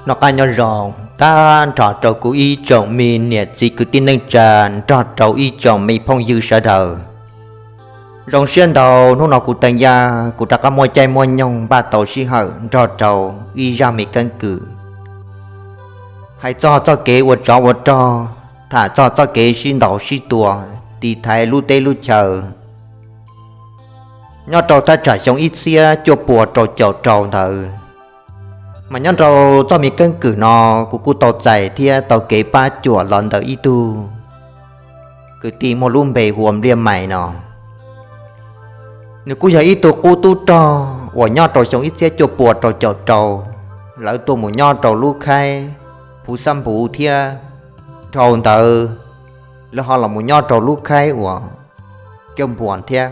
Noj qab nyob zoo tag nrho rau kuv ib tsoom me niam txiv kwv tij neej tsa nrog rau ib tsoom me phooj ywg sawv daws. Zoo siab ntau, hnub no kuv teev yaj kuv rov qab muaj caij muaj nyoog npaj tau sij hawm nrog rau ib zaj me keeb kwm hais txog txoj kev ua tsov ua rog, tham txog txoj kev sib ntaus sib tua, tiv thaiv lub teb lub chaw. Nyob rau thaj tsam xyoo ib txhiab cuaj puas rau caum rau ntawd, mas nyob rau txoj me keeb kwm no kuv kuj tau txais thiab tau kev pab cuam los ntawm ib tug kwv tij muaj lub npe hu ua Npliaj Mais no. Nws kuj yog ib tug qub tub rog uas nyob rau xyoo ib txhiab cuaj puas rau caum rau, lawv tuaj mus nyob rau lub khaib Phuv Xab Npuv thiab dhau ntawd lawv ho los mus nyob rau lub khaib uas Kab Npuas thiab.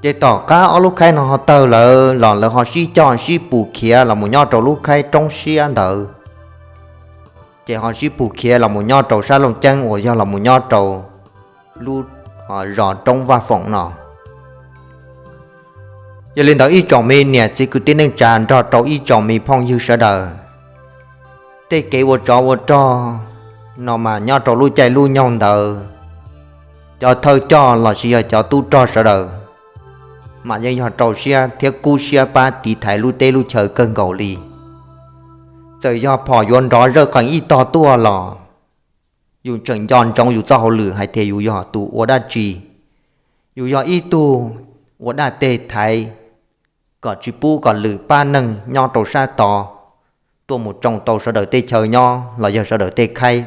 Ces tom qab ob lub khaib no ho tawg lawm los lawv ho sib coj sib pus khiav los mus nyob rau lub khaib roob siab ntawd, ces ho sib pus khiav los mus nyob rau sab Looj Ceeb uas yog los mus nyob rau lub zos Roob Vaj Foom no. Yog li ntawd ib tsoom me niam txiv kwv tij neej tsa nrog rau ib tsoom me phooj ywg sawv daws, tej kev ua tsov ua rog no mas nyob rau lub caij lub nyoog ntawd, cov thawj coj lossis yog cov tub rog sawv daws mas yeej yog rau siab thiab kub siab pab tiv thaiv lub teb lub chaw kawg nkaus li. Txawm yog phom yuav nrov zawj qees ib tog tuaj los yus tseem nco ntsoov yus txoj hauj lwm hais tias yus yog tus ua dab tsi. Yus yog ib tug ua dab teg thaiv kom tsis pub kom lwm pab neeg nyob rau sab tod tuaj mus tsoo tau sawv daws tej chaw nyob los yog sawv daws tej khaib.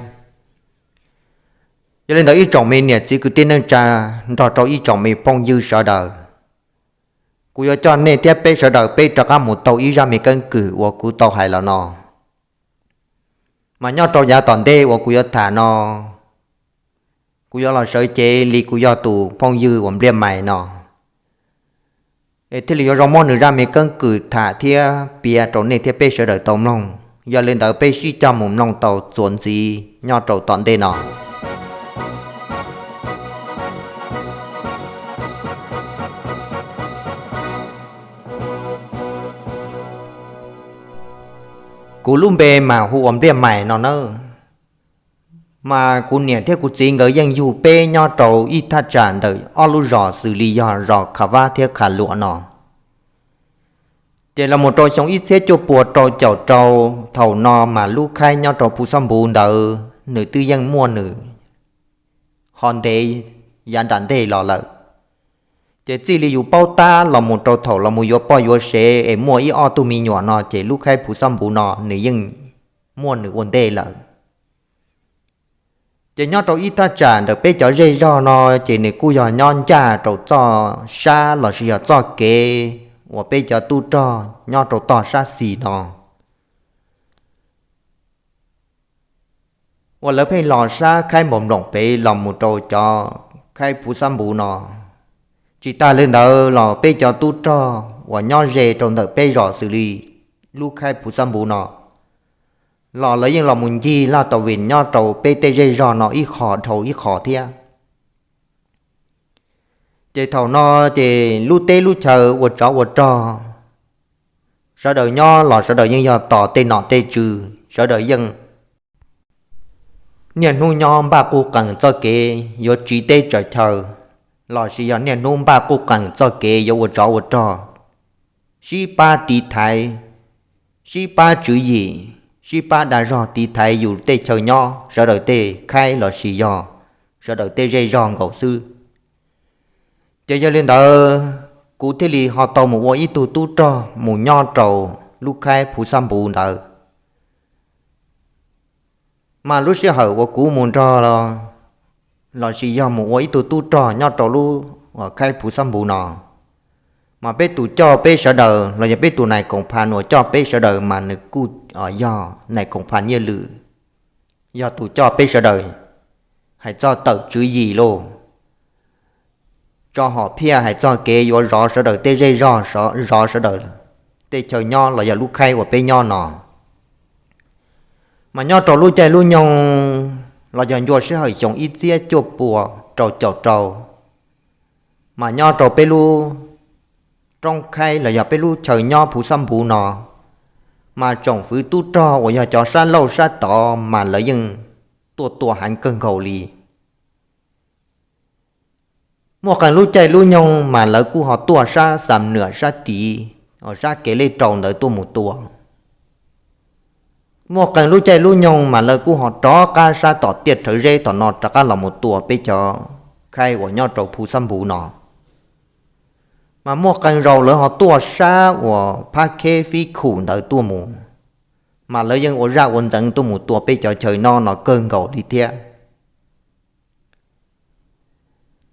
Yog li ntawd ib tsoom me niam txiv kwv tij neej tsa nrog rau ib tsoom me phooj ywg sawv daws, kuv yuav coj nej thiab peb sawv daws peb rov qab mus taug ib zaj me keeb kwm uas kuv tau hais los no. Mas nyob rau yav tom ntej uas kuv yuav tham no, kuv yuav los sawv cev li kuv yog tus phooj ywg uas Npliaj Mais no, es thiaj li yuav zoo muab nws zaj me keeb kwm tham thiab piav rau nej thiab peb sawv daws tau mloog. Yog li ntawd peb sib coj mus mloog tau txuas ntxiv nyob rau tom ntej no. Kuv lub npe mas hu ua Npliaj Mais no nawb. Mas kuv niam thiab kuv txiv nkawd yeej yug peb nyob rau ib thaj tsam ntawm ob lub zos xws li yog zos Khav Vab thiab Khav Luam no. Ces los mus rau xyoo ib txhiab cuaj puas rau caum rau, thaum no mas lub khaib nyob rau Phuv Xab Npuv ntawd nws twb yeej muaj nws ho ntev yav nram ntej los lawm. Ces txij li yus paub tab los mus rau thaum los mus yuav poj yuav sev es muaj ib ob tug me nyuam no ces lub khaib Phuv Xab Npuv no nws yeej muaj nws ua ntej lawm. Ces nyob rau ib thaj tsam ntawm peb cov zej zog no, ces nws kuj yog nyob ncaj rau txoj sab lossis yog txoj kev uas peb cov tub rog nyob rau toj sab xis no uas lawv pheej los sab khaib npaum nploom pem los mus rau cov khaib Phuv Xab Npuv no. Tsis tas li ntawd los peb cov tub rog uas nyob ze rau ntawm peb zos xws li lub khaib Phuv Xab Npuv no los lawv yeej los mus ncig laj tau vim nyob rau peb tej zej zog no ib qho dhau ib qho thiab. Ces thaum no ces lub teb lub chaw ua tsov ua rog, sawv daws nyob los sawv daws yeej yog tos tej nom tej tswv, sawv daws yeej niaj hnub nyob npaj quj qees txoj kev yuav tsiv teb tsaws chaw, lossis yog niaj hnub npaj quj qees txoj kev yuav ua tsov ua rog, sib pab tiv thaiv, sib pab tswv yim, sib pab dag zog tiv thaiv yus tej chaw nyob, sawv daws tej khaib lossis yog sawv daws tej zej zog nkaus xwb. Ces yog li ntawd, kuv thiaj li ho tau mus ua ib tug tub rog mus nyob rau lub khaib Phuv Xab Npuv ntawd. Mas lub sij hawm uas kuv mus nrog lossis yog mus ua ib tug tub rog nyob rau lub khaib Phuv Xab Npuv no, mas peb tus coj peb sawv daws los yog peb tus nais koom phas uas coj peb sawv daws mas nws kuj yog nais koom phas Nyiaj Lwm, yog tus coj peb sawv daws hais txog tawm tswv yim lauj, tso hom phiaj hais txog kev yuav zov sawv daws tej zej zog, zov sawv daws tej chaw nyob los yog lub khaib uas peb nyob no. Mas nyob rau lub caij lub nyoog los yog ncua sij hawm xyoo ib txhiab cuaj puas rau caum rau, mas nyob rau peb lub roob khaib los yog peb lub chaw nyob Phuv Xab Npuv no, mas tsoom fwv tub rog uas yog cov sab laug sab tod mas lawv yeej tuaj tua heev kawg nkaus li. Muaj qee lub caij lub nyoog mas lawv kuj ho tuaj sab Xam Nuam sab tid, sab kev lej rau ntawd tuaj mus tua. Muaj qee lub caij lub nyoog mas lawv kuj ho rov qab sab tom Tiaj Rhawv Zeb tom no rov qab los mus tua peb cov khaib uas nyob rau Phu Xab Npuv no. Mas muaj qee zaus lawv ho tuaj sab uas Phab Kheb Fib Khum ntawd tuaj mus, mas lawv yeej ua zaj ua ntxeev tuaj mus tua peb cov chaw nyob no kawg nkaus li thiab.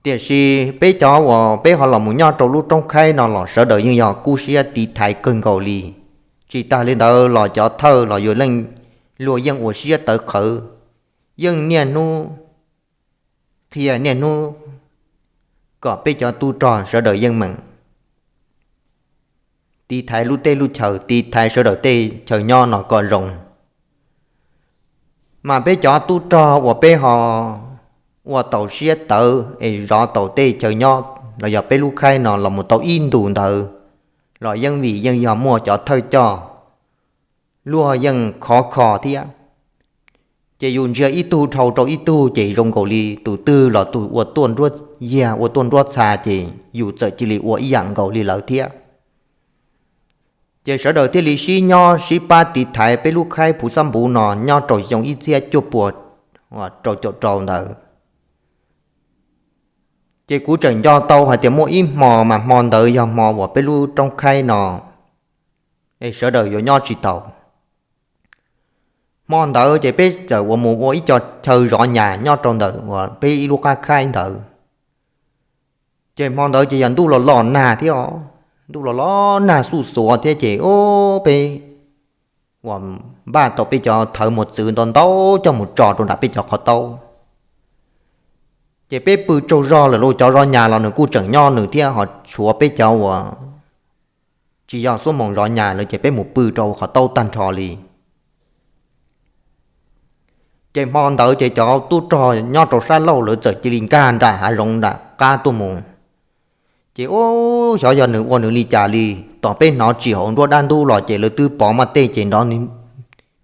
Tiam sis peb cov uas peb ho los mus nyob rau lub roob khaib no los sawv daws yeej yog kub siab tiv thaiv kawg nkaus li. Tsis tas li ntawd los cov thawj los yuav leej luag yeej ua siab tawv qhawv, yeej niaj hnub qhia niaj hnub kom peb cov tub rog sawv daws yeej meem tiv thaiv lub teb lub chaw, tiv thaiv sawv daws tej chaw nyob no kom zoo. Mas peb cov tub rog uas peb ho ua tau siab tawv es zov tau tej chaw nyob los yog peb lub khaib no los mus tau ib ntus ntawd los yeej vim yeej yog muaj cov thawj coj luag yeej khov kho thiab. Ces yus ntsia ib tug dhau rau ib tug ces zoo nkaus li tus twg los tus ua tuaj nruab yiag ua tuaj nruab txha ces yus txawm cia li ua ib yam nkaus li lawv thiab. Ces sawv daws thiaj li sib nyob sib pab tiv thaiv peb lub khaib Phu Xab Npuv no nyob rau xyoo ib txhiab cuaj puas rau caum rau ntawd. Ces kuv tseem nco tau hais tias muaj ib hmo mas hmo ntawd yog hmo uas peb lub roob khaib no es sawv daws yuav nyob tsis tau. Hmo ntawd ces peb txawm uas mus ua ib co chaw zov nyas nyob rau ntawm uas peb ib lub qab khaib ntawd. Ces hmo ntawd ces yog ntuj los los nag thiab os, ntuj los los nag xuj xuav thiab ces ub peb uas npaj tau peb cov thawv mos txwv ntau ntau coj mus tso rau nram peb cov qhov taub. Ces peb pw tsaug zog lawm los cov zov nyas los nws kuj tseem nyob nws thiab ho tshuav peb cov uas tsis yog xuab moos zov nyas lawm ces peb mus pw rau qhov taub tag nrho li. Ces hmo ntawd ces cov tub rog nyob rau sab laug lawv txawm cia li nkag nram hav zoov nram qab tuaj mus. Ces ub xyov yog nws ua nws li cas li, tos peb hnov tsis hauv nruab dab ntub los ces lawv twb pov maj tej ces nrov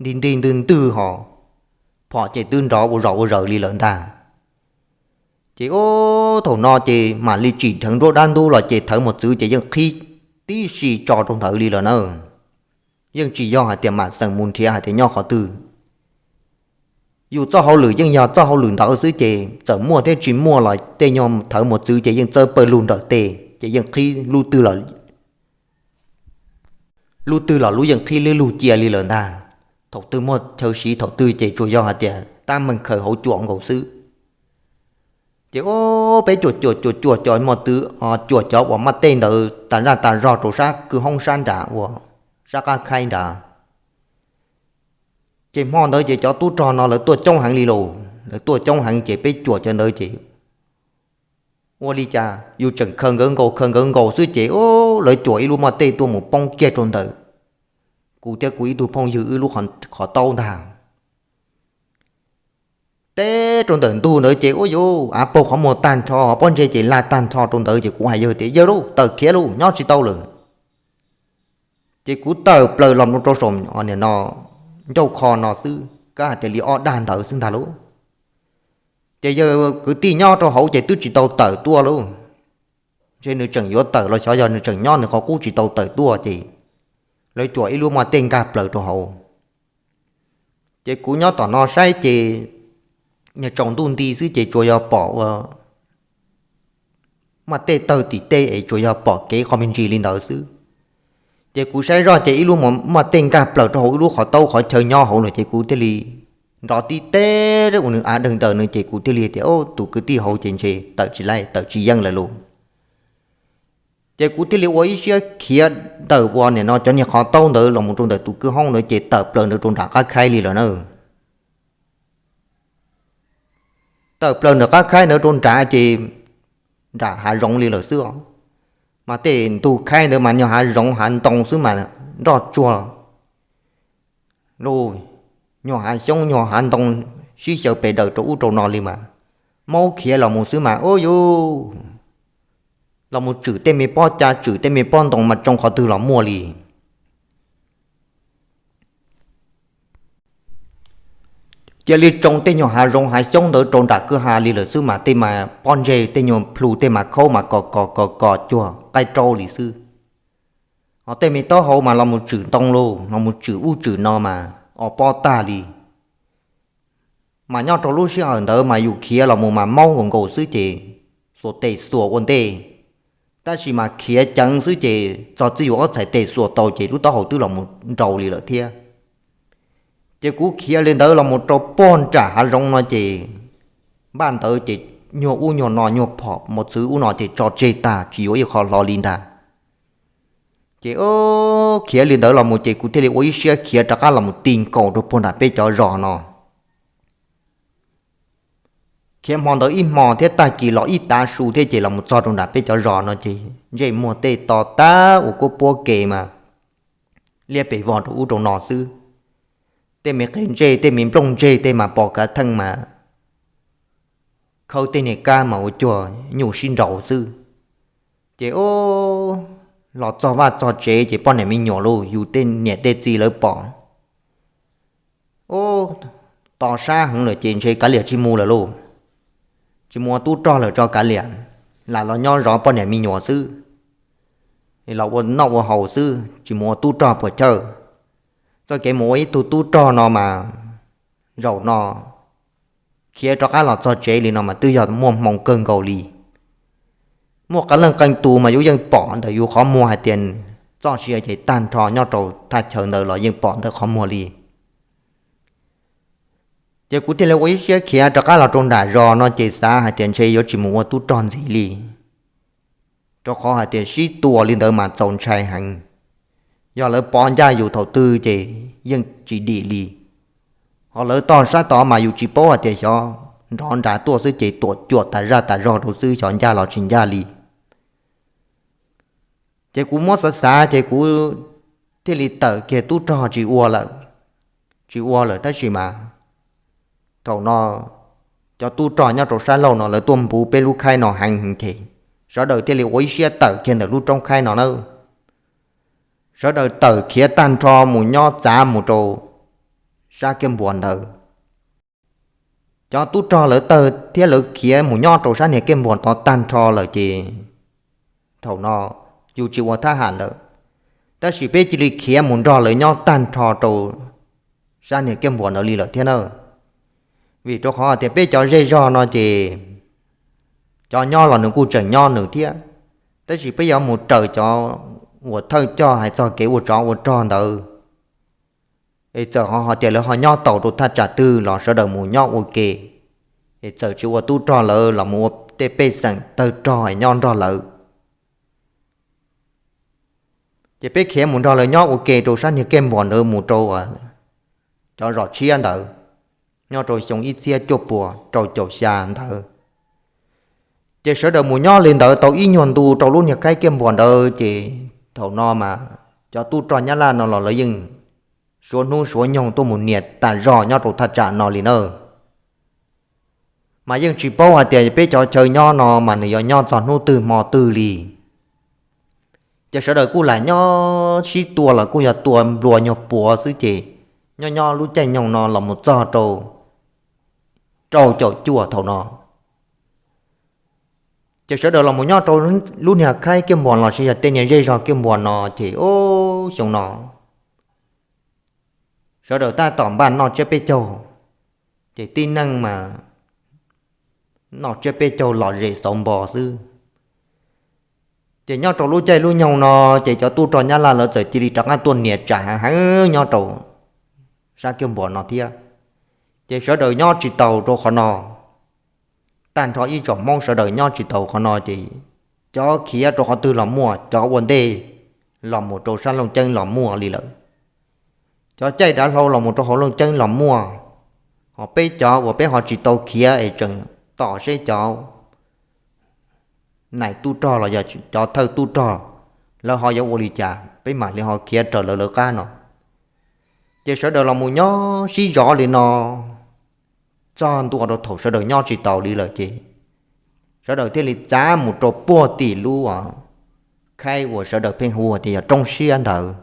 nti nti ntwg ntwg ho, phom ces twb nrov ua zom ua zaws li lawm ntag. Ces ub thaum no ces mam li tsim dheev nruab dab ntub los ces thawv mos txwv ces yeej qhib tib si tso rau ntawd li lawm na. Yeej tsis yog hais tias mam xeem mus nrhiav hais tias nyob qhov twg. Yus txoj hauj lwm yeej yog txoj hauj lwm ntawd xwb ces txawm muaj thiab tsis muaj los tej nyuag thawv mos txwv ces yeej txawb pawg lug nrawm tej ces yeej qhib lub twg los lub twg los lub yeej qhib lub lug cia li lawm ntag. Thaum twg muaj chaw siv thaum twg ces tsuas yog hais tias tab meeg khaws hauv cuam nkaus xwb. Ces ub peb cuam cuam cuam cuam cov mos txwv, cuam cov uas maj tej ntawd tas zaj tas zog rau sab kwj hoob sab nram uas sab qab khaib nrad. Ces hmo ntawd ces cov tub rog no lawv tuaj coob heev li lauj, lawv tuaj coob heev ces peb cuam cov ntawd ces ua li cas yus tseem khaws nkawd nkaus khaws nkawd nkaus xwb ces lawv cuam ib lub maj tej tuaj mus poob kiag rau ntawm kuv thiab kuv ib tug phooj ywg wb lub qhov taub ntag. Teb rau ntawm ntug ntawd ces ua yuv av paug qhov muag tag nrho, pob ntseg ces lag tag nrho rau ntawd ces kuv hais yawg tias yawg lauj, tawm khiav lauj, nyob tsis tau lawm. Ces kuv tawm plaws los rau saum no ncauj qho no xwb, kab hais tias li ob dag ntawd xwb ntag lauj. Ces yawg kwv tij nyob rau hauv ces twb tsis tau tawm tuaj lauj. Ntshe nws tseem yuav tawm los xyov yog nws tseem nyob nws qhov qub tsis tau tawm tuaj ces lawv cuam ib lub maj tej nkag plaws rau hauv. Ces kuv nyob tom no saib ces niag tsaus ntuj nti xwb ces tsuas yog pom ua maj tej tawg tim tej es tsuas yog pom kev qhov me ntsis li ntawd xwb. Ces kuv saib zoj ces ib lub maj tej nkag plaws rau hauv ib lub qhov taub qhov chaw nyob hauv lawm ces kuv thiaj li nrov tib teb ua nws av dawg ntawm nws ces kuv thiaj li tias tus kwv tij hauv ces ntshe tawm tsis laij tawm tsis yeej lawm lauj. Ces kuv thiaj li ua ib siab khiav ntawm ua nim no cov niag qhov taub ntawd los mus rau ntawm tus kwj hoob ntawd ces tawm plaws ntawd rau nram qab khaib li lawm na. Tawm plaws nram qab khaib ntawd rau nrad ces nram hav zoov li lawm xwb os. Mas tej ntug khaib ntawd mas nyuag hav zoov hav ntoo xwb mas nroj tsuag lauj, nyuag hav xyoob nyuag hav ntoo sib xyaw pes daws rau ub rau no li mas, maub khiav los mus xwb mas ub yuv, los mus tswm tej me pob cav tswm tej me pob ntoo mas tsoo qhov twg los muaj li. cia li tsoo tej nyuag hav zoov hav xyoob ntawd rau nram kwj ha li lawm xwb mas tej mas pob ntseg tej nyuag plhu tej mas khaub mas kos kos kos kos cuag qaib raub li xwb. Ho tej me taub hau mas los mus tswm ntoo lauj, los mus tswm ub tswm no mas os pob tag li. Mas nyob rau lub sij hawm ntawd mas yus khiav los mus mas maub nkaus nkaus xwb ces xuas tes xuas ua ntej, tab sis mas khiav ceev xwb ces txog txij yus ob txhais tes xuas tau ces lub taub hau twb los mus nrau li lawm thiab. Ces kuv khiav li ntawd los mus rau puag nram hav zoov no ces npaj ntawd ces nyuag ub nyuag no nyuag phom mos txwv ub no ces tso tseg tag tsis yuav ib qho hlo li ntag. Ces khiav li ntawd los mus ces kuv thiaj li ua ib siab khiav rov qab los mus ti nkaus rau puag nram peb cov zos no. Khiav hmo ntawd ib hmo thiab tag kis los ib tav su thiab ces los mus txog rau nram peb cov zos no ces ntsej muag tej to tag ua kuab puab ke mas liab pes vog rau ub rau no xwb. Tej me qe ntseg tej me nplooj ntseg tej mas pos kav theej mas khawb tej niag kab mas ua cuag nyuj sib nraus xwb. Ces ub, los txog vaj txog tsev ces poj niam me nyuam lauj, yus tej niam tej txiv lawv pom, ub, to sab heev lawm ces ntshe kav liam tsis mus lawm lauj. Tsis mus ua tub rog lawm tso kav liam, lam los nyob zov poj niam me nyuam xwb, los ua noj ua haus xwb tsis mus ua tub rog puas chawj. Txoj kev mus ua ib tug tub rog no mas zaum no khiav rov qab los txog tsev li no mas twb yog muaj hmoo kawg nkaus li. Muaj qee leej qee tus mas yus yeej pom ntawm yus qhov muag hais tias txoj sia ces tag nrho nyob rau thaj chaw ntawd los yeej pom ntawm qhov muag li. Ces kuv thiaj li ua ib siab khiav rov qab los rau nram zos no ces xav hais tias ntshe yuav tsis mus ua tub rog ntxiv li, rau qhov hais tias sib tua li ntawd mas txaus ntshai heev. Yog lawv pov ncaj yus thaum twg ces yeej tsis dim li. Ho lawv toj sab tod mas yus tsis paub hais tias xyov nrov nrad tuaj xwb ces tuam cuam tas zaj tas zog rau xwb xyov ncaj los tsis ncaj li. Ces kuv muab xav xav ces kuv thiaj li tawm kiag tub rog tsis ua lawm. Tsis ua lawm tab sis mas thaum no cov tub rog nyob rau sab laug no lawv tuaj npuv peb lub khaib no heev ces sawv daws thiaj li ua ib siab tawm kiag ntawm lub roob khaib no na. Sawv daws tawm khiav tag nrho mus nyob txav mus rau sab kiab npuas ntawd. Cov tub rog lawv tawg thiab lawv khiav mus nyob rau sab niag kiab npuas tod tag nrho lawm ces thaum no yus tsis ua thab ham lawm, tab sis peb cia li khiav mus nrog lawv nyob tag nrho rau sab niag kiab npuas ntawd li lawm thiab na. Vim rau qhov tias peb cov zej zog no ces cov nyob los nws kuj tseem nyob nws thiab, tab sis peb yuav mus raws cov uas thawj coj hais txog kev ua tsov ua rog ntawd. Es txawm ho hais tias lawv ho nyob tau rau thaj tsam twg los sawv daws mus nyob ua ke, es txawm tsis ua tub rog lawv los mus ua tej pej xeem tawg rog es nyob nrog lawv. Ces peb khiav mus nrog lawv nyob ua ke rau sab niag kiab npuas ntawd mus rau cov zos tshiab ntawd, nyob rau xyoo ib txhiab cuaj puas rau caum xya ntawd. Ces sawv daws mus nyob li ntawd tau ib nyuag ntu rau lub niag khaib kiab npuas ntawd ces thaum no mas cov tub rog Nyab Laj no los lawv yeej suav hnub suav nyoog tuaj mus nias tas zog nyob rau thaj tsam no li na. Mas yeej tsis paub hais tias peb cov chaw nyob no mas nws yuav nyob txog hnub twg hmo twg li. Ces sawv daws kuj lam nyob sib tua los kuj yog tua nplua nyuag puav xwb ces nyob nyob lub caij nyoog no los mus txog rau rau caum cuaj thaum no. Ces sawv daws los mus nyob rau lub niag khaib kiab npuas los sis yog tej niag zej zog kiab npuas no ces ub xyoo no sawv daws tab tom npaj noj tsiab peb caug, ces tib neeg mas noj tsiab peb caug lom zem xauv npo xwb. Ces nyob rau lub caij lub nyoog no ces cov tub rog Nyab Laj lawv txawm cia li rov qab tuaj nias tsam heev heev nyob rau sab kiab npuas no thiab. Ces sawv daws nyob tsis tau rau qhov no, tag nrho ib tsoom Hmoob sawv daws nyob tsis tau qhov no ces cov khiav rau qhov twg los muaj, cov ua ntej los mus rau sab Looj Ceeb los muaj li lawm. Cov caij dav hlau los mus rau hauv Looj Ceeb los muaj, ho peb cov uas peb ho tsis tau khiav es tseem tos seb cov nais tub rog los yog cov thawj tub rog lawv ho yuav ua li cas peb mam li ho khiav raws lawv lawv qab no. Ces sawv daws los mus nyob sib zov li no txog ntua rau thaum sawv daws nyob tsis taus li lawm ces sawv daws thiaj li txav mus rau puag tim lub khaib uas sawv daws pheej hu tias yog roob siab ntawd.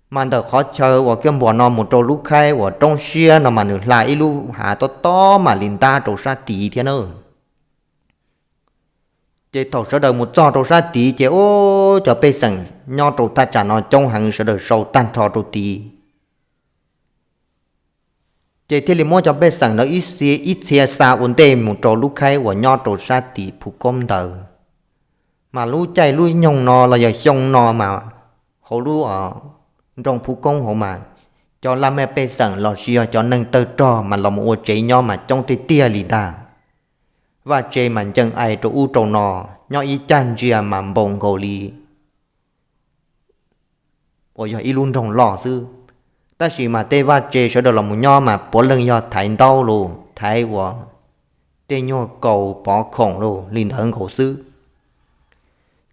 Mas ntawm qhov chaw uas Kiab Npuas no mus rau lub khaib uas roob siab no mas nws hla ib lub hav tob tob mam li ntab rau sab tid thiab na. Ces thaum sawv daws mus txog rau sab tid ces ub, cov pej xeem nyob rau thaj tsam no coob heev, sawv daws sau tag nrho rau tid. Ces thiaj li muab cov pej xeem ntawd ib txhia xa ua ntej mus rau lub khaib uas nyob rau sab tim Phu Koob ntawd. Mas lub caij lub nyoog no los yog xyoo no mas hauv lub nroog Phu Koob hauv mas cov laj mej pej xeem los sis yog cov neeg tawg rog mas los mus ua tsev nyob mas coob tiag tiag li ntag. Vaj tse mas ncees ais rau ub rau no, nyob ib cag ntsia mas npaum nkaus li uas yog ib lub nroog loj xwb. Tab sis mas tej vaj tse sawv daws los mus nyob mas puav leej yog thaiv ntaub los thaiv uas tej nyuag kaus pov khoom los li ntawd nkaus xwb.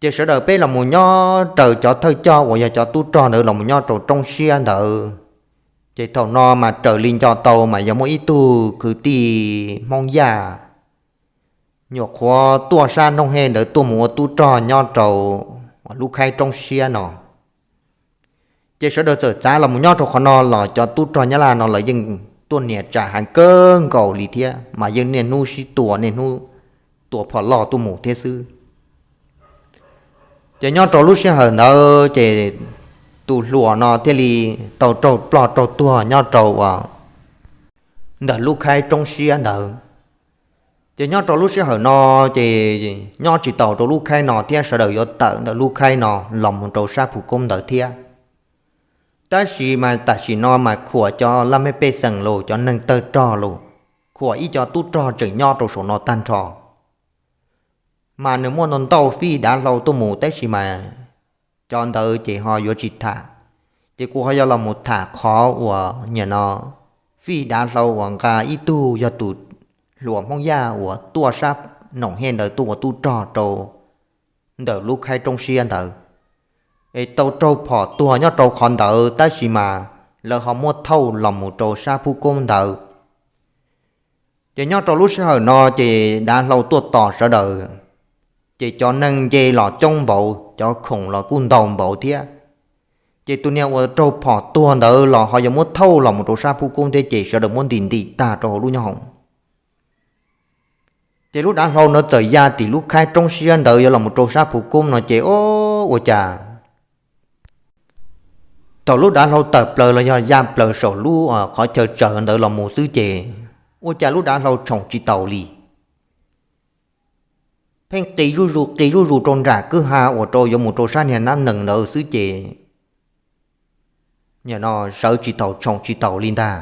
Ces sawv daws peb los mus nyob raws cov thawj coj uas yog cov tub rog ntawd los mus nyob rau roob siab ntawd. Ces thaum no mas raws li nco tau mas yog muaj ib tug kwv tij Hmoob Yaj nyuam qhuav tuaj sab Nooj Hej ntawd tuaj mus ua tub rog nyob rau lub khaib roob siab no. Ces sawv daws txawm txav los mus nyob rau qhov no los cov tub rog Nyab Laj no lawv yeej tuaj nias tsam heev kawg nkaus li thiab, mas yeej niaj hnub sib tua, niaj hnub tua phom loj tuaj mus thiab xwb. Ces nyob rau lub sij hawm ntawd ces tus hluas no thiaj li tau raug ploj raug tuag nyob rau ntawm lub khaib roob siab ntawd. Ces nyob rau lub sij hawm no ces nyob tsis taus rau lub khaib no thiab, sawv daws yuav tawm ntawm lub khaib no los mus rau sab Phu Koob ntawd thiab. Tab sis mas tam sim no mas khuam cov laj mej pej xeem los cov neeg tawg rog los khuam ib co tub rog tseem nyob rau saum no tag nrho. Mas nws muaj ntau ntau fij dav hlau tuaj mus tab sis mas cov ntawd ces ho yuav tsis tham. Ces kuv ho yuav los mus tham qhov uas nim no fij dav hlau uas nqa ib tug yog tus hluas Hmoob Yaj uas tuaj sab Nooj Hej ntawd tuaj ua tub rog rau ntawm lub khaib roob siab ntawd, es tau raug phom tuag nyob rau qhov ntawd tab sis mas lawv ho muab thauj los mus rau sab Phu Koob ntawd. Ces nyob rau lub sij hawm no ces dav hlau tuaj tos sawv daws, ces cov neeg nce los coob npaum, cov khoom los kuj ntau npaum thiab. Ces tus niag uas raug phom tuag ntawd los ho yuav muab thauj los mus rau sab Phu Koob thiab, ces sawv daws muab ntim ntim tag rau hauv lub nyoob hoom. Ces lub dav hlau ntawd txawm ya tim lub khaib roob siab ntawd yuav los mus rau sab Phu Koob no ces o, ua cas thaum lub dav hlau tawm plaws los yog ya plaws saum lub qhov chaw tsawv ntawd los mus xwb ces ua cas lub dav hlau tshoom tsis taus li. Pheej qis zuj zus qis zuj zus rau nram kwj ha uas rau yuav mus rau sab niag nab nees ntawd xwb ces nim no sawv tsis taus tshoom tsis taus li ntag.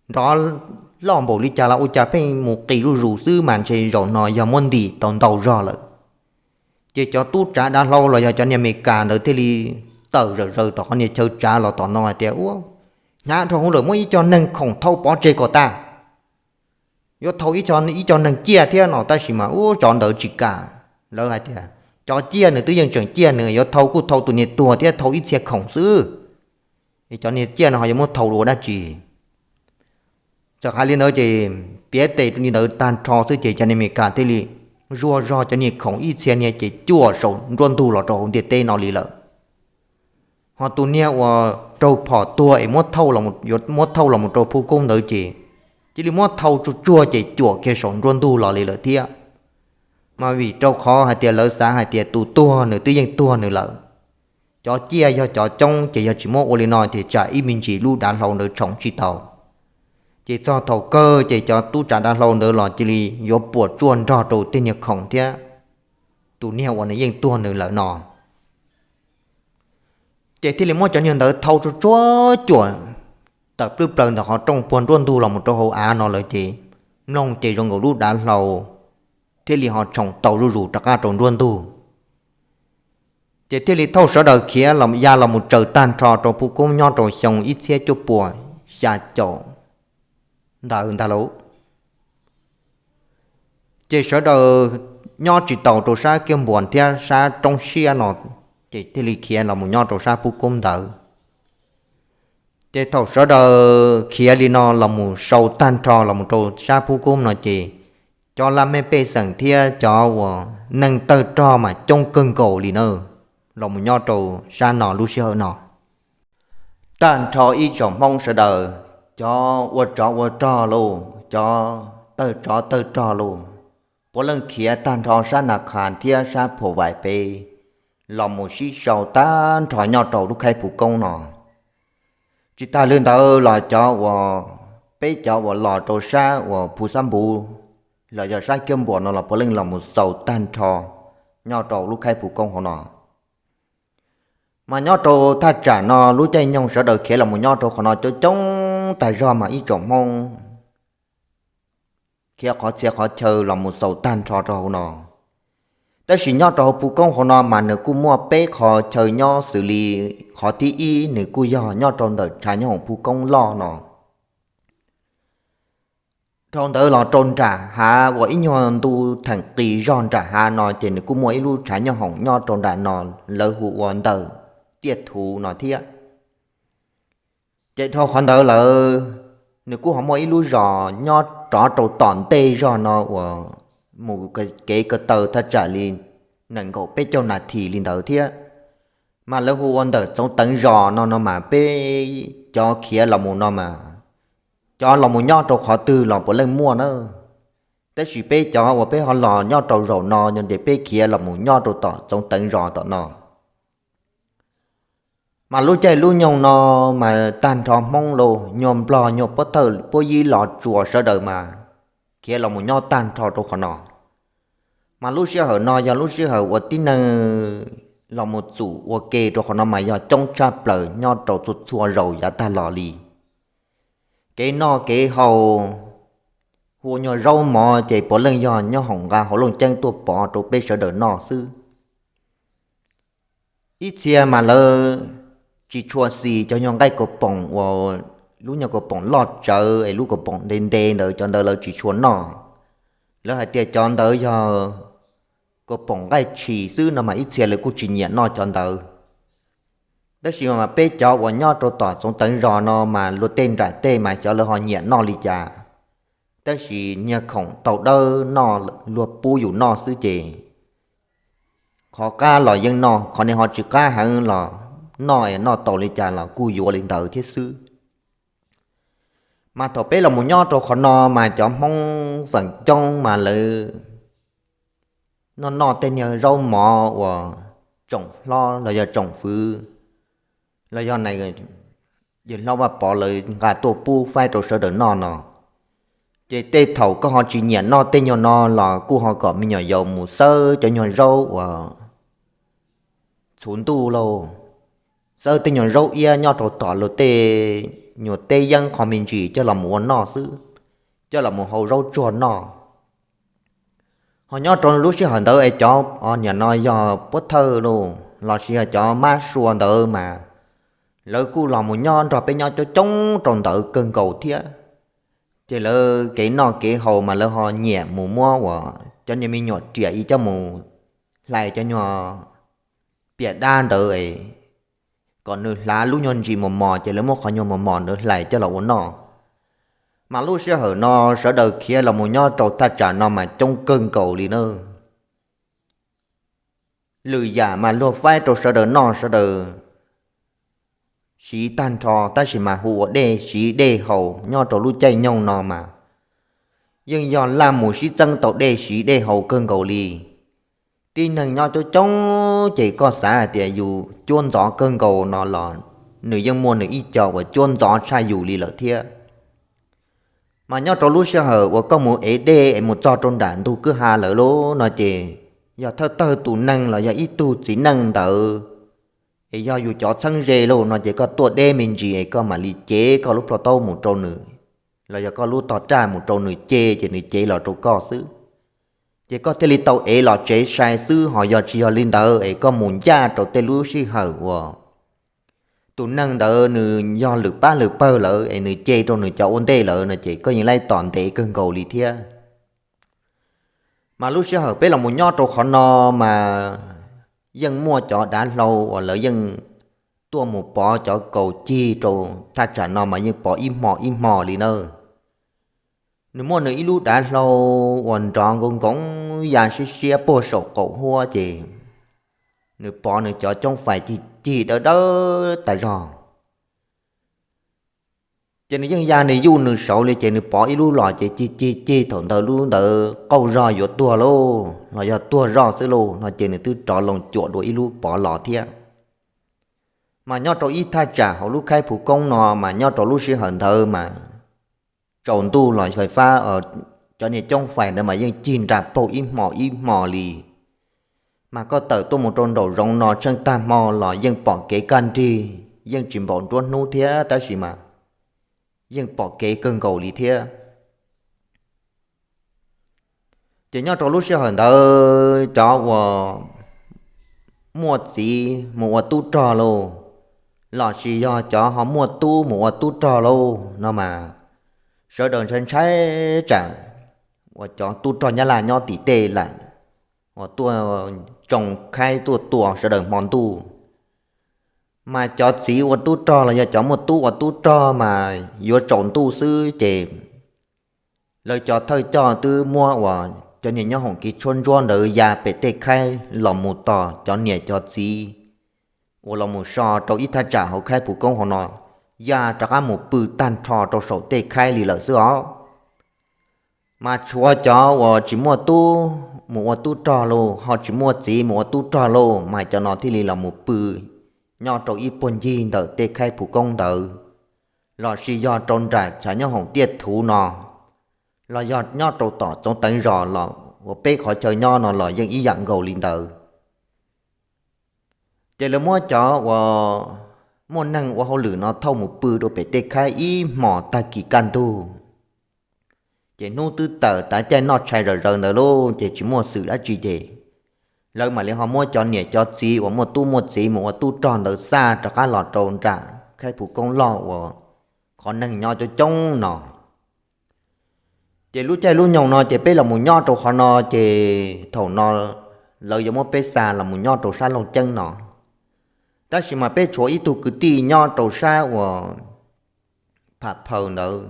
Nrov loj npaum li cas los ua cas pheej mus qis zuj zus xwb mas ntshe zaum no yog muab ntim tau ntau zog lawm. Ces cov tub tsav dav hlau los yog cov niag Amelikas ntawd thiaj li tawm zawm zaws tom qhov niag chaw tsav los tom no hais tias ua, hnyav dhau hwv lawm, muab ib co neeg khoom thauj pov tseg kom tas. Yuav thauj ib co neeg ciaj thiab no tab sis mas ub cov ntawd tsis kam. Lawv hais tias cov ciaj nws twb yeej tseem ciaj, nws yuav thauj kuj thauj tus niag tuag thiab thauj ib txhia khoom xwb, es cov niag ciaj no ho yuav muab thauj ua dab tsi? Txawm hais li ntawd ces piav tes li ntawd tag nrho xwb ces cov niag Amelikas thiaj li zuaj zog cov niag khoom ib txhia niag ces cuam saum nruab ntug los rau hauv ntiaj teb no li lawm. Ho tus niag uas raug phom tuag es muab thauj los mus rau Phu Koob ntawd ces cia li muab thauj tsuag tsuag ces cuam kiag saum nruab ntug los li lawm thiab. Mas vim rau qhov hais tias lawv xav hais tias tus tuag nws twb yeej tuag nws lawm, cov ciaj yog cov coob ces yog tsis muab ua li no ces tsam ib me ntsis lub dav hlau ntawd tshoom tsis tau. Ces txog thaum kawg ces cov tub tsav dav hlau ntawd los cia li yuav puas tsuaj nrog rau tej niag khoom thiab tus niag uas nws yeej tuag nws lawm no. Ces thiaj li muab cov niag ntawd thauj tsuag tsuag cuam tawm plwb plaws ntawm qhov rooj puag nruab ntug los mus rau hauv av no lawm ces mloog ces zoo nkaus lub dav hlau thiaj li ho tshoom tau zuj zus rov qab rau nruab ntug. Ces thiaj li thauj sawv daws khiav ya los mus tsaws tag nrho rau Phu Koob nyob rau xyoo ib txhiab cuaj puas xya caum ntawd ntag lauj. Ces sawv daws nyob tsis taus rau sab Kiab Npuas thiab sab roob siab no, ces thiaj li khiav los mus nyob rau sab Phu Koob ntawd. Ces thaum sawv daws khiav li no los mus sau tag nrho los mus rau sab Phu Koob no ces cov laj mej pej xeem thiab cov uas neeg tawg rog mas coob kawg nkaus li na, los mus nyob rau sab no lub sij hawm no. Tag nrho ib tsoom Hmoob sawv daws, cov ua tsov ua rog los, cov tawg tsov tawg rog los, puav leej khiav tag nrho sab Nas Khas thiab sab Phu Vais pem los mus sib sau tag nrho nyob rau lub khaib Phu Koob no. Tsis tas li ntawd los cov uas, peb cov uas los rau sab uas Phu Xab Npuv los yog sab Kiab Npuas no los puav leej los mus xaus tag nrho nyob rau lub khaib Phu Koob hauv no. Mas nyob rau thaj tsam no lub caij nyoog sawv daws khiav los mus nyob rau qhov no coob coob tag zog mas ib tsoom Hmoob khiav qhov txhia qhov chaw los mus xaus tag nrho rau hauv no. Tab sis nyob rau hauv Phu Koob hauv no mas nws kuj muaj peb qho chaw nyob xws li qhov thib ib nws kuj yog nyob rau ntawm tshav nyob hoom Phu Koob loj no. Dhau ntawd los rau nram hav uas ib nyuag ntu theem qis zog nram hav no ces nws kuj muaj ib lub tshav nyob hoom nyob rau nram no, lawv hu ua ntawm Tiaj Thuv no thiab. Ces dhau qhov ntawd lawm, nws kuj ho muaj ib lub zos nyob rov rau tom ntej zog no uas mus kev ko taw thaj tsam li nees nkaum peb caug nas this li ntawd thiab. Mas lawv hu ua ntawm Txoov Teev Zos no no mas peb cov khiav los mus no mas, cov los mus nyob rau qhov twg los puav leej muaj na. Tab sis peb cov uas peb ho los nyob rau zaum no ces peb khiav los mus nyob rau tom Txoov Teev Zos tom no. Mas lub caij lub nyoog no mas tag nrho Hmoob los nyuag Nplog nyuag Puab Thawj Puab Yib Los Tsuas sawv daws mas khiav los mus nyob tag nrho rau qhov no. Mas lub sij hawm no yog lub sij hawm uas tib neeg los mus txum ua ke rau qhov no mas yog coob tshaj plaws nyob rau txhua txhua zaus yav tag los li. Kev noj kev haus, hu ua nyuag zaub mov ces puav leej yog nyob hoom nqa hauv looj ceeb tuaj pov rau peb sawv daws noj xwb. Ib txhia mas lawv tsis tshua xis cov nyuag nqaij kaus poom uas lub nyuag kaus poom loj tsawv es lub kaus poom ntev ntev ntawd, cov ntawd lawv tsis tshua noj. Lawv hais tias cov ntawd yog kaus poom nqaij tshis xwb no mas ib txhia lawv kuj tsis nyiam noj cov ntawd. Tab sis mas peb cov uas nyob rau tom Txoov Teev Zos no mas luag tej nram tej mas xyov lawv ho nyiam noj li cas, tab sis nyiag khoom tau dawb noj luag pub yus noj xwb ces qhov qab los yeej noj, qhov niag ho tsis qab heev los noj es noj tau li cas los kuj yuav li ntawd thiab xwb. Mas thaum peb los mus nyob rau qhov no mas cov Hmoob feem coob mas lawv noj noj tej niag zaub mov uas tsoom hlob los yog tsoom fwv los yog yawg hlob Vaj Pov lawv nqa tuaj pub faib rau sawv daws noj no. Ces tej thaum koj ho tsis nyiam noj tej nyuag no los kuj ho kom me nyuam yaus mus xawb cov nyuag zaub uas txhuv ntuj lauj, xawb tej nyuag zaub iab nyob rau tom luag tej nyuag teb yeeb qho me ntsis coj los mus ua noj xwb, coj los mus hau zaub tsuag noj. Ho nyob rau lub sij hawm ntawd es cov, o, niam no yog Puab Thawj los sis yog cov Mab Sua ntawd mas lawv kuj los mus nyob nrog peb nyob coob coob rau ntawd kawg nkaus thiab. Ces lawv kev noj kev haus mas lawv ho nyiam mus muab uas cov niag me nyuam riam ib coj mus hlais cov nyuag piam dab ntawd kom nws hlav lub nyuag ntsis mos mos ces lawv muab qhov nyuag mos mos ntawd hlais coj los ua noj. Mas lub sij hawm no sawv daws khiav los mus nyob rau thaj tsam no mas coob kawg nkaus li na. Lwm yam mas luag faib rau sawv daws noj sawv daws siv tag nrho, tab sis mas hu ua dej siv dej haus nyob rau lub caij nyoog no mas yeej yog laj mus sib txeeb tau dej siv dej haus kawg nkaus li. Tib neeg nyob coob coob ces koj xav hais tias yus cuab ntxov kawg nkaus no los nws yeej muaj nws ib co uas cuab ntxov tshaj yus li lawm thiab. Mas nyob rau lub sij hawm uas koj mus ev dej es mus txog rau nram ntug kwj ha lawm lauj no ces yog thawj tawg tus neeg los yog ib tug txiv neej ntawd es yog yus cov txheeb ze lauj no ces koj tuaj deb me ntsis es koj mam li cev koj lub plho taub mus rau nws, los yog koj lub tog raj mus rau nws ce ces nws cev los rau koj xwb. Ces koj thiaj li tau ev los tsev sai xwb, ho yog tsis yog li ntawd es koj mus ncaj rau tej lub sij hawm uas tus neeg ntawd nws yog lwm pab lwm pawg lawm es nws ce rau nws cov ua ntej lawm no ces koj yeej laib tom ntev kawg nkaus li thiab. Mas lub sij hawm peb los mus nyob rau qhov no mas yeej muaj cov dav hlau uas lawv yeej tuaj mus pov cov kaus cig rau thaj tsam no mas yeej pov ib hmo ib hmo li na. Nws muaj nws ib lub dav hlau uas nrov nkoos nkoos ya siab siab puag saum qaum huab ces nws pov nws cov coob fais cig cig dawb dawb tas zog. Ces nws yeej ya nws yuj nws saud li ces nws pov ib lub los ces cig cig cig thaum ntawd lub ntawd qaug zog yuav tuag lauj los yog tuag zoj xwb lauj no ces nws twb rov loo cuam dua ib lub pov los thiab. Mas nyob rau ib thaj tsam hauv lub khaib phuv koob no mas nyob rau lub sij hawm ntawd mas tsaus ntuj los fais fab, cov niag coob fais ntawd mas yeej cig nra paug ib hmo ib hmo li. Mas koj tawm tuaj mus rau nraum zoov no tsheej tag hmo los yeej pom kev kaj nrig, yeej tsis npaum nruab hnub thiab tab sis mas yeej pom kev kawg nkaus li thiab. Ces nyob rau lub sij hawm ntawd cov uas muaj txiv mus ua tub rog lauj, los sis yog cov ho muaj tub mus ua tub rog lauj no mas sawv daws ntshai ntshai tsam uas cov tub rog nyab laj nyob tim tej lam uas tuaj tsoo khaib tuaj tua sawv daws hmo ntuj. Mas cov txiv ua tub rog los yog cov muaj tub ua tub rog mas yuav tsaus ntuj xwb ces lawv cov thawj coj twb muab uas cov niag nyob hoom kiv tshuab ntsuab ntawd ya pem tej khaib los mus tos cov niam cov txiv uas los mus so rau ib thaj tsam hauv khaib phuv koob hauv no ya rov qab mus pw tag nrho rau saum tej khaib li lawm xwb os. Mas tshuav cov uas tsis muaj tub mus ua tub rog lauj, ho tsis muaj txiv mus ua tub rog lauj mas cov no thiaj li los mus pw nyob rau ib puag ncig ntawm tej khaib phuv koob ntawd, los sis yog rau nram tshav nyob hoom tiaj thuv no, los yog nyob rau tom tsoov teev zos los uas peb qhov chaw nyob no los yeej ib yam nkaus li ntawd. Ces lawv muab cov uas muaj neeg ua hauj lwm no thauj mus pw rau pem tej khaib ib hmos tag kis kaj ntug. Ces hnub twb tawm tav caij noj tshais zom zaws ntawd lauj ces tsis muaj xwm dab tsi ces lawv mam li ho muab cov niam cov txiv uas muaj tub muaj txiv mus ua tub rog ntawd xa rov qab los rau nram khaib phuv koob loj uas qhov neeg nyob coob coob no. Ces lub caij lub nyoog no ces peb los mus nyob rau qhov no ces thaum no lawv yuav muab peb xa los mus nyob rau sab Looj Ceeb no. Tab sis mas peb tshuav ib tug kwv tij nyob rau sab uas Pham Phaws ntawd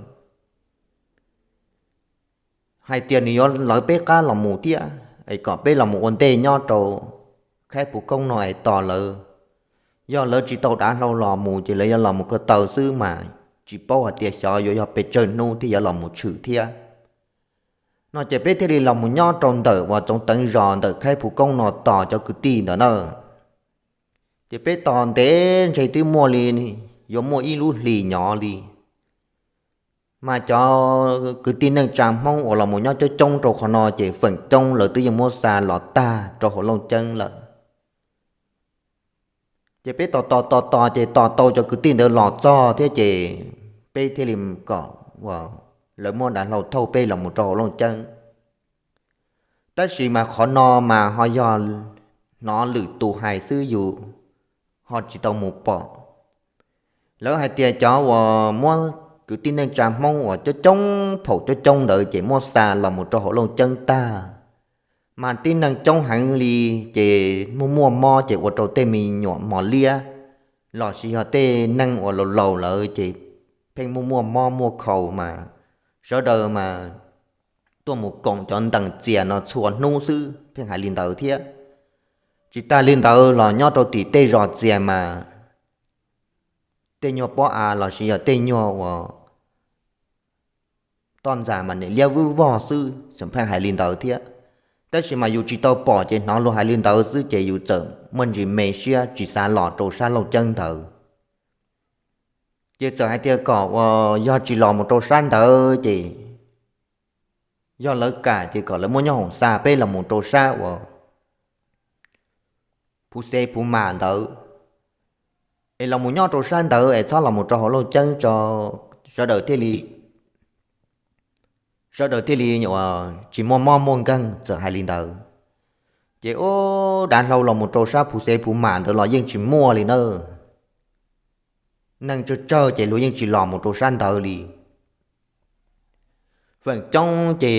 hais tias nws yuav lawv peb qab los mus thiab es kom peb los mus ua ntej nyob rau khaib phuv koob no es tos lawv. Yog lawv tsis tau dav hlau los mus ces lawv yuav los mus ko taw xwb mas tsis paub hais tias xyov yuav yog pes tsawg hnub thiaj yuav los mus tshwm thiab. No ces peb thiaj li los mus nyob rau ntawm uas tsoov teev zos ntawm khaib phuv koob no tos cov kwv tij ntawd na. Ces peb tos ntev ntshe twb muaj li, yuav muaj ib lub hlis nyob li. Mas cov kwv tij neej tsa Hmoob uas los mus nyob coob coob rau qhov no ces feem coob lawv twb yeej muab xa los tag rau hauv Looj Ceeb lawm. Ces peb tos tos tos tos ces tos tau cov kwv tij ntawd los txog thiab ces peb thiaj li kom uas lawv muab dav hlau thauj peb los mus rau hauv Looj Ceeb. Tab sis mas qhov no mas ho yog hnov lwm tus hais xwb, yus ho tsis tau mus pom. Lawv hais tias cov uas muab kwv tij neej tsa Hmoob uas coob coob phaum coob coob ntawd ces muab xa los mus rau hauv Looj Ceeb tag, mas tib neeg coob heev li, ces muaj muaj mob ces ua rau tej me nyuam mos liab los sis yog tej neeg uas laus laus lawm ces pheej muaj muaj mob muaj khaus mas sawv daws mas tuaj mus koom cov ntees txias no txhua hnub xwb, pheej hais li ntawd thiab. Tsis tas li ntawd los nyob rau tim tej zos txias mas tej nyuag pob av los sis yog tej nyuag uas toj ntxas mas niam liab vwb vog xwb, tseem pheej hais li ntawd thiab. Tab sis mas yus tsis tau pom ces hnov luag hais li ntawd xwb ces yus txawm muaj ntsis me siab tsis xav los rau sab Looj Ceeb ntawd. Ces txawm hais tias kom uas yog tsis los mus rau sab ntawd ces yog lawv kam ces kom lawv muab nyob hoom xa peb los mus rau sab uas Phuv Xev Phuv Mam ntawd, es los mus nyob rau sab ntawd es txhob los mus rau hauv Looj Ceeb tso, sawv daws thiaj li sawv daws thiaj li tsis muaj mob muaj nkeeg, txawm hais li ntawd. Ces ub, dav hlau los mus rau sab Phuv Xev Phuv Mam ntawd los yeej tsis muaj li na. Neeg tsawg tsawg ces luag yeej tsis los mus rau sab ntawd li. Feem coob ces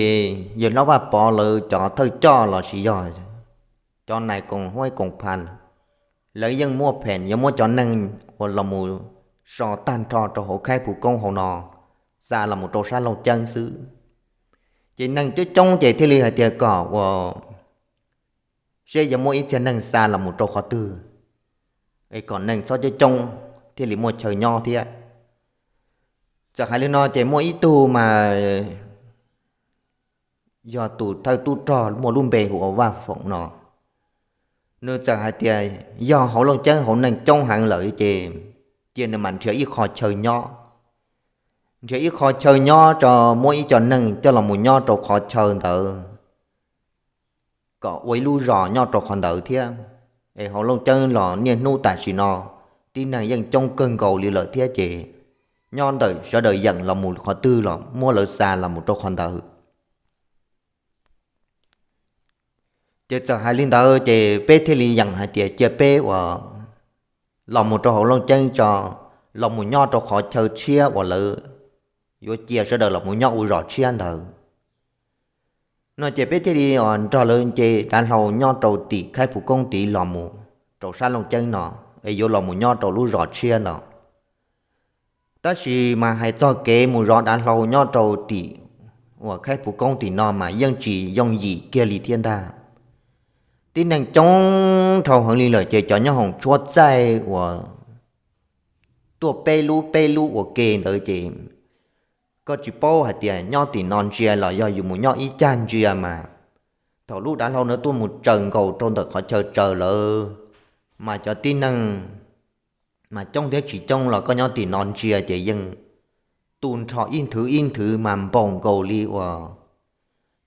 yawg Hlob Vaj Pov lawv cov thawj coj los sis yog cov nais koom huab koom phas, lawv yeej muaj pheem yuav muab cov neeg uas los mus so tag nrho rau hauv khaib phuv koob hauv no xa los mus rau sab Looj Ceeb xwb. Ces neeg coob coob ces thiaj li hais tias kom uas seb yuav muaj ib txhia neeg xa los mus rau qhov twg, es kom neeg txhob coob coob thiaj li muaj chaw nyob thiab. Txawm hais li no ces muaj ib tug mas yog tus thawj tub rog muaj lub npe hu ua Vaj Foom no, nws txawm hais tias yog hauv Looj Ceeb hauv neeg coob heev lawm ces cia nws mam nrhiav ib qho chaw nyob. Nrhiav ib qho chaw nyob tso, muab ib co neeg coj los mus nyob rau qhov chaw ntawd kom ua ib lub zos nyob rau qhov ntawd thiab. Es hauv Looj Ceeb los niaj hnub tam sim no tib neeg yeej coob kawg nkaus li lawm thiab ces nyob ntawm sawv daws yeem los mus qhov twg los muab lawv xa los mus rau qhov ntawd. Ces txawm hais li ntawd ces peb thiaj li yeem hais tias cia peb uas los mus rau hauv Looj Ceeb tso, los mus nyob rau qhov chaw tshiab uas lawv yuav cia sawv daws los mus nyob ua zos tshiab ntawd. No ces peb thiaj li nrog lawv nce dav hlau nyob rau tim Khaib Phuv Koob tid los mus rau sab Looj Ceeb no, es yuav los mus nyob rau lub zos tshiab no. Tab sis mas hais txog kev mus zov dav hlau nyob rau tim uas Khaib Phuv Koob tim no mas yeej tsis yooj yim kiag li thiab ntag. Tib neeg coob dhau heev li lawm ces cov nyob hoom tshuab txaij uas tuaj peb lub peb lub ua ke ntawd ces koj tsis paub hais tias nyob tim no ntsia los yog yus mus nyob ib cag ntsia mas thaum lub dav hlau ntawd tuaj mus tsaws nkaus rau ntawm qhov chaw tsaws lawm mas cov tib neeg mas coob thiab tsis coob los koj nyob tim no ntsia ces yeej tu nrho ib nthwv ib nthwv mas npaum nkaus li uas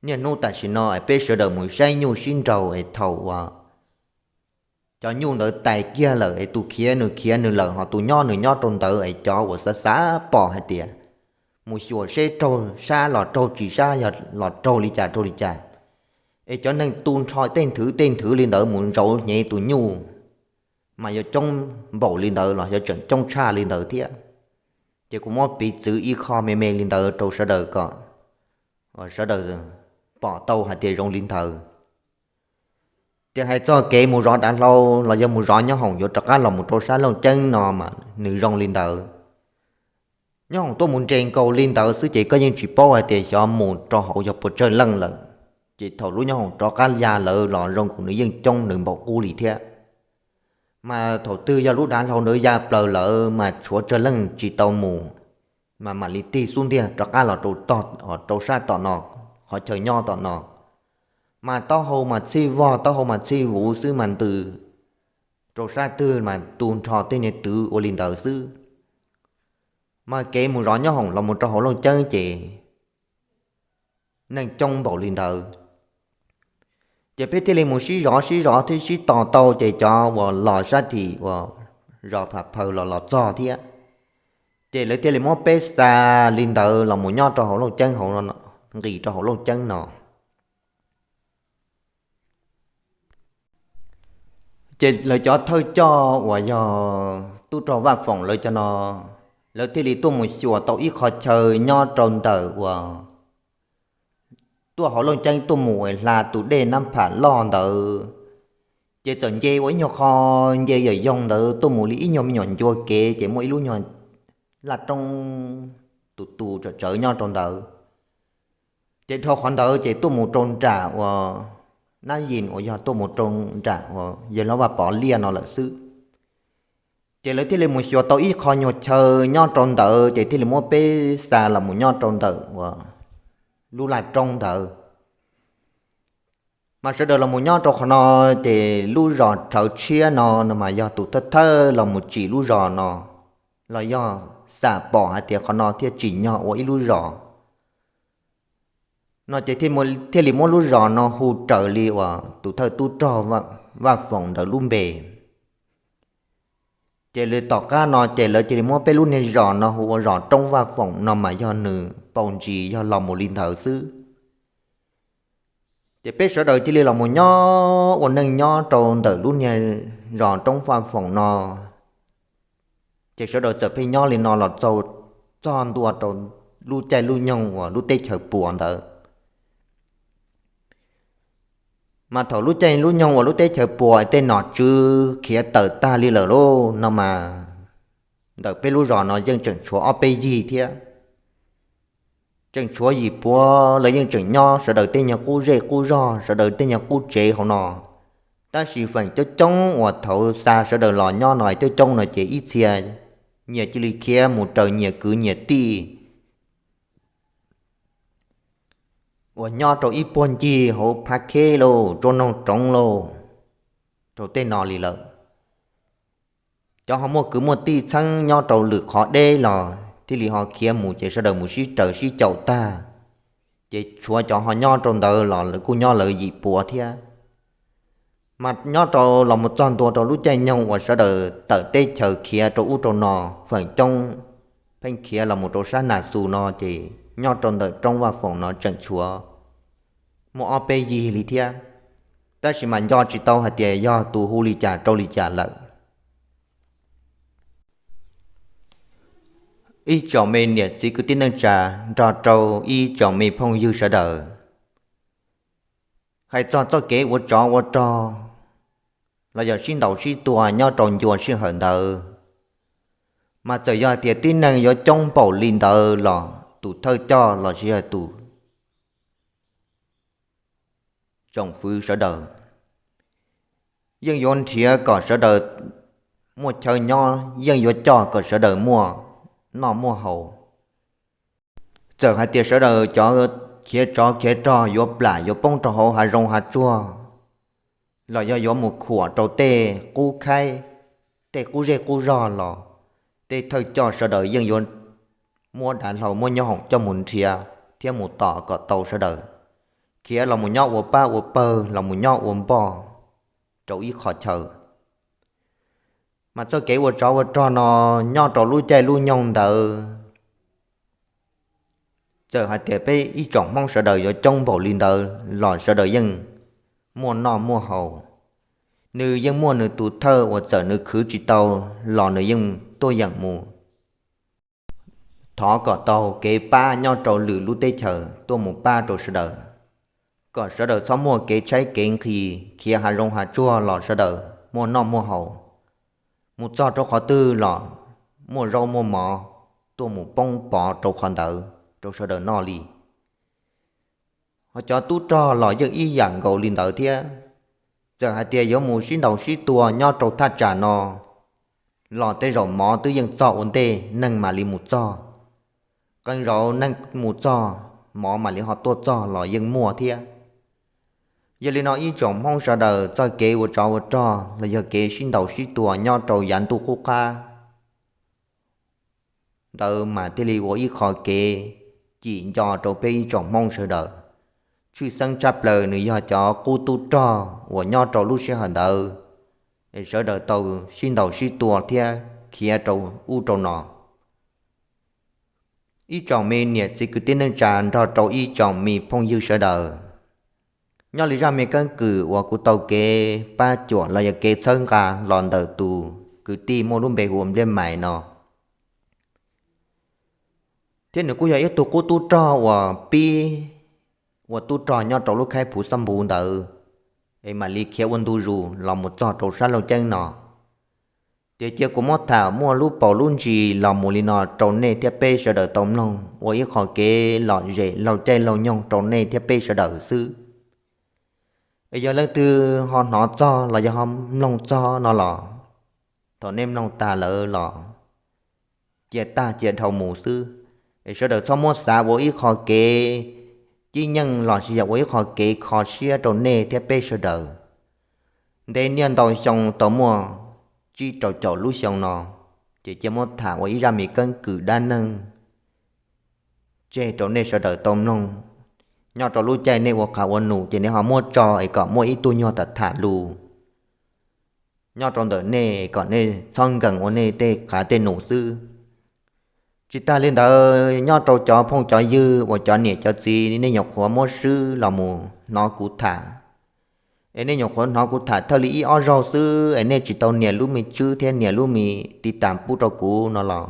niaj hnub tam sim no es peb sawv daws mus saib nyuj sib nraus es thaum uas cov nyuj ntawd tais kiag lawm es tus khiav nws khiav nws lawm ho tus nyob nws nyob rau ntawd es cov uas xav xav pom hais tias mus xyuas seb raug sab los raug tsis sab yog los raug li cas raug li cas, es cov neeg tu nrho tej nthwv tej nthwv li ntawd mus ntsauv hnyev tus nyuj mas yuav coob npaum li ntawd los yuav tseem coob tshaj li ntawd thiab. Ces kuv muab piv txwv ib qho me me li ntawd rau sawv daws kom sawv daws pom tau hais tias zoo li ntawd. Ces hais txog kev mus zov dav hlau los yog mus zov nyob hoom yuav rov qab los mus rau sab Looj Ceeb no mas nws zoo li ntawd. Nyob hoom tuaj mus nres nkaus li ntawd xwb ces koj yeej tsis paub hais tias xyov mus rau hauv yog puas tsawg leej lawm. Ces thaum lub nyob hoom rov qab ya lawm los zoo nkaus nws yeej coob nws npaum qub li thiab. Mas thaum twg yog lub dav hlau ntawd ya plaws lawm mas tshuav tsawg leej tsis tau mus, mas mam li tig xub ntiag rov qab los rau sab tom no, qhov chaw nyob tom no. Mas taub hau mas txhij vog taub hau mas txhij vuv xwb mas ntws rau sab twg mas tu nrho tej niag twv ua li ntawd xwb. Mas kev mus zov nyob hoom los mus rau hauv Looj Ceeb ces neeg coob npaum li ntawd. Ces peb thiaj li mus sib zov sib zov thiab sib tos tau ces cov uas los sab tim uas zos Pham Phaws los los txog thiab. Ces lawv thiaj li muab peb xa li ntawd los mus nyob rau hauv Looj Ceeb hauv, nqis rau hauv Looj Ceeb no. Ces lawv cov thawj coj uas yog tub rog Vaj Foom lawv cov no, lawv thiaj li tuaj mus xyuas tau ib qho chaw nyob rau ntawm uas tuaj hauv Looj Ceeb tuaj mus hla tus dej Nab Pham Loj ntawd. Ces txawm nce ua ib nyuag qho, nce yam yoog ntawd tuaj mus li ib nyuag me nyuam ncua kev ces muaj ib lub nyuag laj roob tus tus tsawv tsawv nyob rau ntawd. Ces dhau qhov ntawd ces tuaj mus rau nram uas Nab Yis uas yog tuaj mus rau nram uas yawg Hlob Vaj Pov liaj no lawm xwb. Ces lawv thiaj li mus xyuas tau ib qho nyuag chaw nyob rau ntawd ces thiaj li muab peb xa los mus nyob rau ntawm uas lub laj roob ntawd. Mas sawv daws los mus nyob rau qhov no, ces lub zos Rhawv Tshiab no no mas yog tus thawj thawj los mus tsim lub zos no, los yog xam pom hais tias qhov no thiaj tsim nyog ua ib lub zos. No ces thiaj li muab lub zos no hu raws li uas tus thawj tub rog Vaj Foom ntawd lub npe. Ces li tom qab no ces lawv cia li muab peb lub niag zos no hu ua zos Roob Vaj Foom no mas yog nws paus ntsis yog los mus li ntawd xwb. Ces peb sawv daws cia li los mus nyob ua neej nyob rau ntawm lub niag zos Roob Vaj Foom no. Ces sawv daws txawm pheej nyob li no los txaus txog ntua rau lub caij lub nyoog uas lub teb chaws puas ntawd. Mas thaum lub caij lub nyoog uas lub teb chaws puas tej nom tswv khiav tawm tag li lawm lauj no mas, ntawm peb lub zos no yeej tseem tshuav ob peb yig thiab. Tseem tshuav yim puav lawv yeej tseem nyob sawv daws tej nyuag qub zej qub zog sawv daws tej nyuag qub tsev hauv no. Tab sis feem coob coob uas thaum xa sawv daws los nyob no coob coob no ces ib txhia nyias cia li khiav mus raws nyias kwv nyias tij, uas nyob rau ib puag ncig hauv Phab Kheb lauj, Tsuab Noog Roov lauj, rau tej no li lawm. Cov ho muaj kwv muaj tij txheeb nyob rau lwm qhov deb los thiaj li ho khiav mus ces sawv daws mus sib raws sib caum tag, ces tshuav cov ho nyob rau ntawd los lawv kuj nyob lawv yim puav thiab. Mas nyob rau los mus txog ntua rau lub caij nyoog uas sawv daws tawm teb chaws khiav rau ub rau no, feem coob pheej khiav los mus rau sab Nas Xus no ces nyob rau ntawm roob Vaj Foom no tseem tshuav muaj ob peb yig li thiab, tab sis mas nco tsis tau hais tias yog tus hu li cas rau li cas lawm. Ib tsoom me niam txiv kwv tij neej tsa nrog rau ib tsoom me phooj ywg sawv daws, hais txog txoj kev ua tsov ua rog los yog sib ntaus sib tua nyob rau ncua sij hawm ntawd, mas txawm yog tias tib neeg yuav coob npaum li ntawd los tus thawj coj los sis yog tus tsoom fwv sawv daws yeej yuav nrhiav kom sawv daws muaj chaw nyob, yeej yuav coj kom sawv daws muaj noj muaj haus. Txawm hais tias sawv daws cov khiav tsov khiav rog yuav plam yuav poob rau hauv hav zoov hav tsuag los yog yuav mus khuam rau tej qub khaib, tej qub zej qub zog los tej thawj coj sawv daws yeej yuav muab dav hlau muab nyob hoom coj mus nrhiav thiab mus tom kom tau sawv daws khiav los mus nyob ua pab ua pawg los mus nyob ua npoj rau ib qho chaw. Mas txoj kev ua tsov ua rog no nyob rau lub caij lub nyoog ntawd, txawm hais tias peb ib tsoom Hmoob sawv daws yuav coob npaum li ntawd los sawv daws yeej muaj noj muaj haus. Nws yeej muaj nws tus thawj uas txawm nws khwv tsis tau los nws yeej tuaj yeem mus thov kom tau kev pab nyob rau lwm lub teb chaws tuaj mus pab rau sawv daws, kom sawv daws txhob muaj kev tshaib kev nqhis khiav hav zoov hav tsuag los sawv daws muaj noj muaj haus, mus txog rau qhov twg los muaj zaub muaj mov tuaj mus poob pov rau qhov ntawd rau sawv daws noj li. Ho cov tub rog los yeej ib yam nkaus li ntawd thiab. Txawm hais tias yuav mus sib ntaus sib tua nyob rau thaj tsam no los tej zaum mov twb yeej txog ua ntej neeg mam li mus txog. Qee zaum neeg mus txog, mov mam li ho tuaj txog los yeej muaj thiab. Yog li no ib tsoom Hmoob sawv daws txoj kev ua tsov ua rog los yog kev sib ntaus sib tua nyob rau yav ntuj qub qab ntawd mas thiaj li ua ib qho kev cim nco rau peb ib tsoom Hmoob sawv daws. Tshwj xeeb tshaj plaws nws yog cov qub tub rog uas nyob rau lub sij hawm ntawd es sawv daws tau sib ntaus sib tua thiab khiav rau ub rau no. Ib tsoom me niam txiv kwv tij neej tsa nrog rau ib tsoom me phooj ywg sawv daws, nyob li zaj me keeb kwm uas kuv tau kev pab cuam los yog kev txhawb nqa los ntawm tus kwv tij muaj lub npe hu ua Npliaj Mais no, thiab nws kuj yog ib tug qub tub rog uas pib ua tub rog nyob rau lub khaib Phuv Xab Npuv ntawd, es mam li khiav ua ntu zus los mus txog rau sab Lauj Ceeb no. Ces cia kuv muab tham muaj lub paus lub ntsis los mus li no rau nej thiab peb sawv daws tau mloog ua ib qho kev lom zem laug caij laug nyoog rau nej thiab peb sawv daws xwb. Es yog leej twg ho hnov txog los yog ho mloog txog no los, thaum nej mloog tag lawm los cia tag cia dhau mus xwb. Es sawv daws txhob muab xav ua ib qho kev cib nyeej los sis yog ua ib qho kev kho siab rau nej thiab peb sawv daws. Ntev niaj ntau xyoo tau muaj tsib rau caum lub xyoo no, ces cia muab tham ua ib zaj me keeb kwm dab neeg tseg rau nej sawv daws tau mloog. Nyob rau lub caij nej ua qav ua num ces nej ho muab tso es kom muaj ib tug nyuag tham tham lus nyob rau ntawm nej kom nej txhob nkees ua nej tej qav tej num xwb. Tsis tag li ntawd, nyob rau cov phooj cov ywg uas cov niam cov txiv nej nyuam qhuav muab swb los mus hnov kuv tham, es nej nyuam qhuav hnov kuv tham thawj li ib ob zaug xwb es nej tsis tau nias lub me tswb thiab nias lub me tiv tas pub rau kuv no los,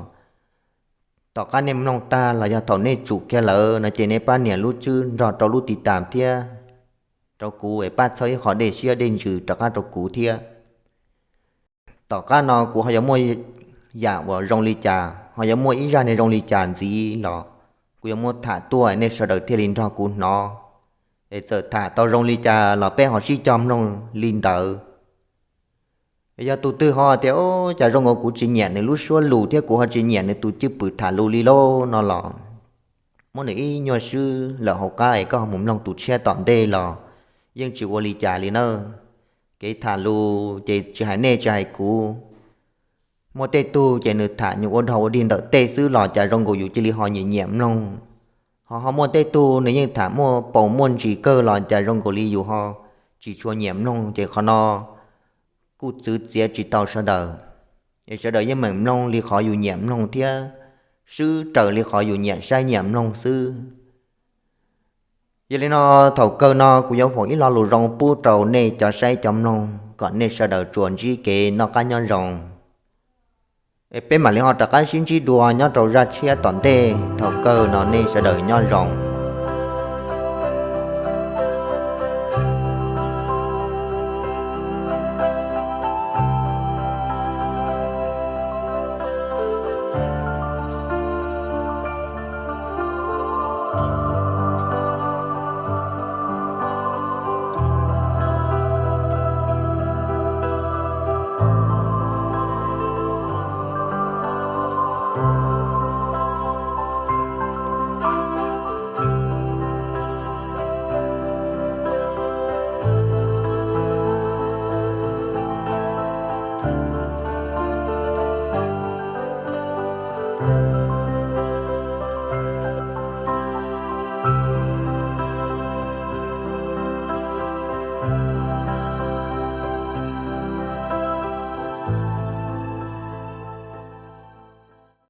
tom qab nej mloog tag los yog thaum nej tsum kiag lawm no ces nej pab nias lub tswb nrog rau lub tiv tas thiab rau kuv es pab txhawb ib qho dej siab dej ntsws rov qab rau kuv thiab. Tom qab no kuv ho yuav muaj yam uas zoo li cas, ho yuav muaj ib zaj niag zoo li cas ntxiv los kuv yuav muab tham tuaj nej sawv daws thiaj li nrog kuv hnov. Es txawm tham tau zoo li cas los peb ho sib cog mloog li ntawd. Yog tus twg ho tias, Ub, cas zoo nkaus kuv tsis nyiam nws lub suab lus thiab kuv ho tsis nyiam nws tus cwj pwm tham lus li lauj no los, muab nws ib nyuag swb lawm hauv qab es koj ho mus mloog tus tshiab tom ntej los yeej tsis ua li cas li nawb. Kev tham lus ces tsis hais nej tsis hais kuv, muaj tej tug ces nws tham nyuag ua dog ua dig ntawm tej xwb los cas zoo nkaus yus cia li ho nyiam nyiam mloog. Ho ho muaj tej tug nws yeej tham muaj paus muaj ntsis kawg los cas zoo nkaus li yus ho tsis tshua nyiam mloog, ces qhov no kuj txwv txiav tsis tau sawv daws. Es sawv daws yeej meem mloog li qhov yus nyiam mloog thiab swb raws li qhov yus nyiam saib nyiam mloog xwb. Yog li no, thaum kawg no kuv yuav foom ib lo lus zoo pub rau nej cov saib cov mloog kom nej sawv daws tsuas ntsib kev noj qab nyob zoo. Es peb mam li ho rov qab sib ntsib dua nyob rau zaj tshiab tom ntej. Thaum kawg no nej sawv daws nyob zoo.